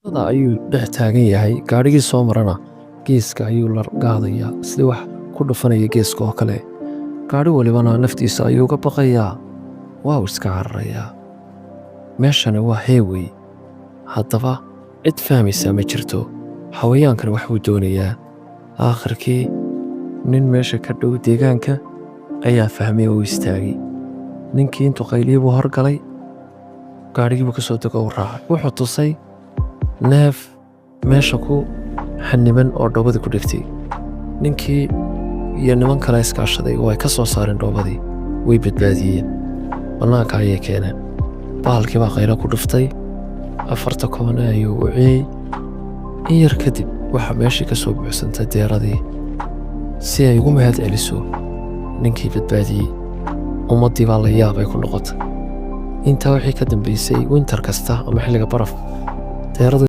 Waddada ayuu dhex taagan yahay. Gaadhigii soo marana geeska ayuu la gaadayaa, sidii wax ku dhufanaya geeska oo kale. Gaadhi walibana naftiisa ayuu uga baqayaa, waa uu iska cararayaa. Meeshani waa highway. Haddaba cid fahmaysaa ma jirto. Xawayaankani wax buu doonayaa. Aakhirkii nin meesha ka dhow deegaanka ayaa fahmay oo u istaagay. Ninkii intuu qayliyey buu horgalay, gaadhigii buu ka soo dego, u raacay. Wuxuu tusay neef meesha ku xaniban oo dhoobadii ku dhegtay. Ninkii iyo niman kale iskaashaday oo ay ka soo saareen dhoobadii, way badbaadiyeen, bannaanka ayay keeneen. Bahalkii baa qaylo ku dhuftay, afarta koone ayuu wiciyey. In yar kadib waxaa meeshii ka soo buuxsantay deeradii si ay ugu mahad celiso ninkii badbaadiyey. Ummaddii baa la yaab ay ku noqotay. Intaa wixii ka dambeysay, winter kasta ama xilliga baraf, deeradu